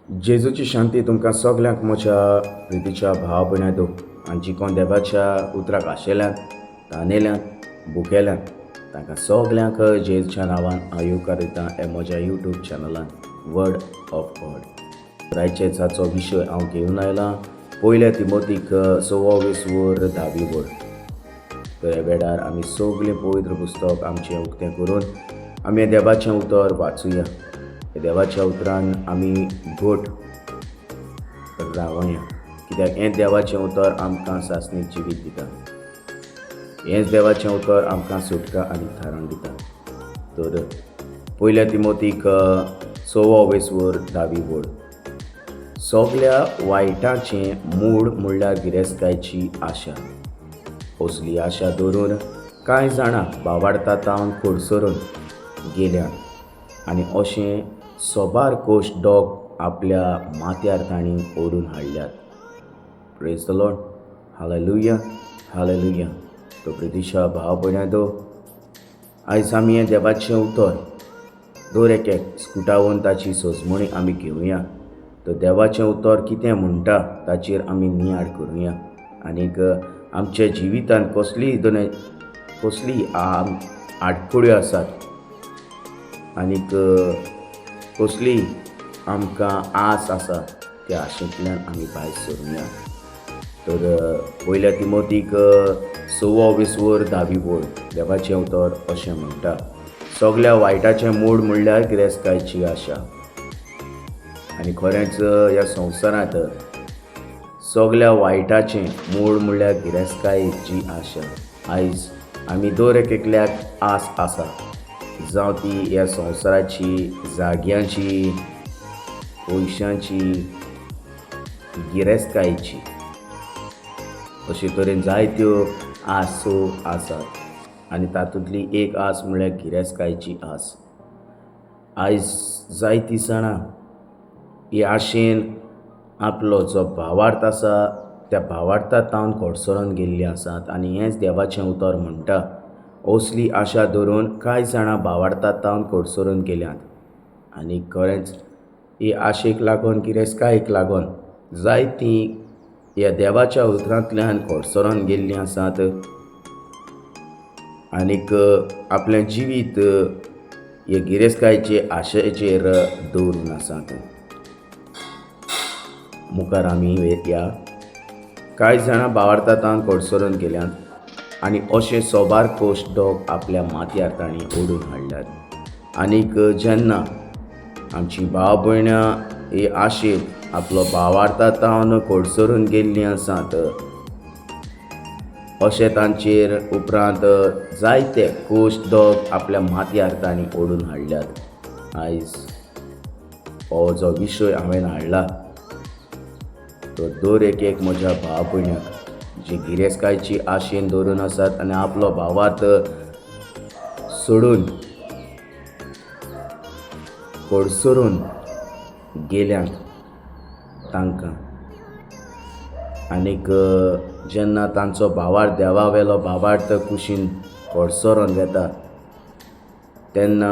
जेजूची शांती तुमकां सगल्यांक म्हज्या प्रितीच्या भाव भयणां आनी जी कोण देवाच्या उतराक आशेल्यात, तानेल्यात, भुकेल्यात तांकां सगल्यांक जेजूच्या नांवान हांव येवकार दिता हे म्हज्या युट्यूब चॅनलान वर्ड ऑफ गॉड. आयचे जाचो विशय हांव घेवन आयलां, पयल्या तिमोतीक 6वो वर 10वी वळ. तर ह्या वेळार आमी सगळें पवित्र पुस्तक आमचें उक्तें करून आमी देवाचें उतर वाचुया. देवाच्या उतरान आमी घट रावया, कित्याक हें देवाचें उतर आमकां सासणीक जिवीत दिता. हेंच देवाचें उतर आमकां सुटका आनी थारण दिता. तर पयल्या तिमोतीक 6वो वेसवर 10वी वळ. सगल्या वायटाचें मूळ म्हणल्यार गिरेस्तकायेची आशा. असली आशा धरून कांय जाणां बावाडता तावन कडसरून गेल्यात आनी अशें सोबार कोश डॉग आपल्या माथ्यार तांणी ओडून हाडल्यात. Praise the Lord, hallelujah, hallelujah. तो प्रितीशा भाव भयणां, आयज आमी हें देवाचें उतर दर एक एक स्कुटावन ताची सजमणी आमी घेवया. तर देवाचें उतर कितें म्हणटा ताचेर आमी नियाळ करुया आनीक आमच्या जिवितांत कसली दोन कसली आडखळ्यो आसात आनीक कसली आमकां आस आसा, त्या आशेंतल्यान आमी भायर सरुया. तर पयल्या तिमोतीक 6वो वेसवर 10वी वळ, देवाचें उतर अशें म्हणटा, सगल्या वायटाचें मूळ म्हणल्यार गिरेस्तकायेची आशा. आनी खरेंच ह्या संवसारांत सगल्या वायटाचें मूळ म्हणल्यार गिरेस्तकायेची आशा. आयज आमी दर एक एकल्याक आस आसा, जावं ती ह्या संवसाराची, जाग्यांची, पयशांची, गिरेस्तकायेची, अशे तरेन जायत्यो आसो आसात आनी तातूंतली एक आस म्हणल्यार गिरेस्तकायेची आस. आयज जायतीं जाणां ही आशेन आपलो जो भावार्थ आसा त्या भावार्था तावन कडसरोन गेल्लीं आसात. आनी हेंच देवाचें उतर म्हणटा, असली आशा धरून कांय जाणां भावार्था तावन कडसरून गेल्यात आनी खरेंच ही आशेक लागून, गिरेस्तकायेक लागून जायतीं ह्या देवाच्या उतरांतल्यान कडसरोन गेल्लीं आसात आनीक आपलें जिवीत हे गिरेस्तकायेचे आशेचेर दवरून आसात. मुखार आमी या. कांय जाणां भावार्थांत कडसरून गेल्यात आनी अशें सोबार कोश डॉग आपल्या माथ्यार तांणी ओडून हाडल्यात. आनीक जेन्ना आमची भाव भयणां ही आशेन आपलो भावार्था तावन कडसरून गेल्लीं आसात, अशें तांचेर उपरांत जायते कोश डॉग आपल्या माथ्यार तांणी ओडून हाडल्यात. आयज हो जो विशय हांवें हाडला तो दर एक एक म्हज्या भाव भयणाक जे गिरेस्तकायेची आशेन धरून आसात आनी आपलो भावार्थ सोडून कडसरून गेल्यात तांकां. आनीक जेन्ना तांचो भावार्थ, देवा वेलो भावार्थ कुशीन कडसरोन वेता, तेन्ना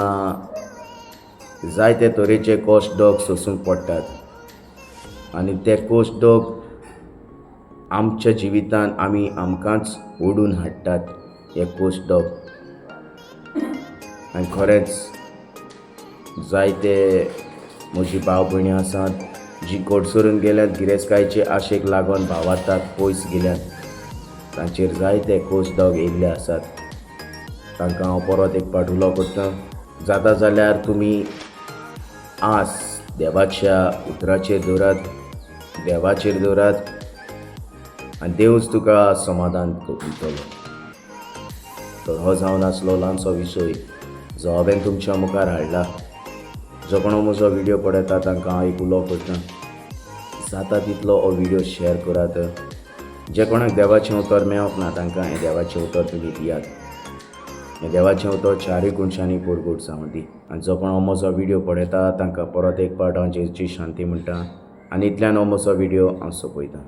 जायते तरेचे कोश डॉग सोंसूंक पडटात आनी ते कोश डॉग आमच्या जिवितांत आमी आमकांच ओडून हाडटात हे कोश डॉग. आनी खरेंच जायते म्हजी भाव भयणी आसात जी कडसरून गेल्यात, गिरेस्तकायेचे आशेक लागून भावार्थाक पयस गेल्यात, तांचेर जायते कोश डॉग येयल्ले आसात. तांकां हांव परत एक फावट उलो करता, जाता जाल्यार तुमी आस देवाच्या उतराचेर दवरात, देवाचेर दवरात आनी देवच तुका समाधान दितलो. तर हो जावन आसलो ल्हानसो विशय जो हांवें तुमच्या मुखार हाडला. जो कोण म्हजो व्हिडियो पळयता तांकां हांव एक उलो करता, जाता तितलो हो व्हिडियो शेअर करात. जे कोणाक देवाचें उतर मेळोंक ना तांकां हें देवाचें उतर तुमी दियात. हें देवाचें उतर चारूय कोनशांनी परगट जावं दी. आनी जो कोण हो म्हजो व्हिडियो पळयता तांकां परत एक फावट हांव जेजूची शांती म्हणटा आनी इतल्यान हो म्हजो व्हिडियो हांव सोंपयतां.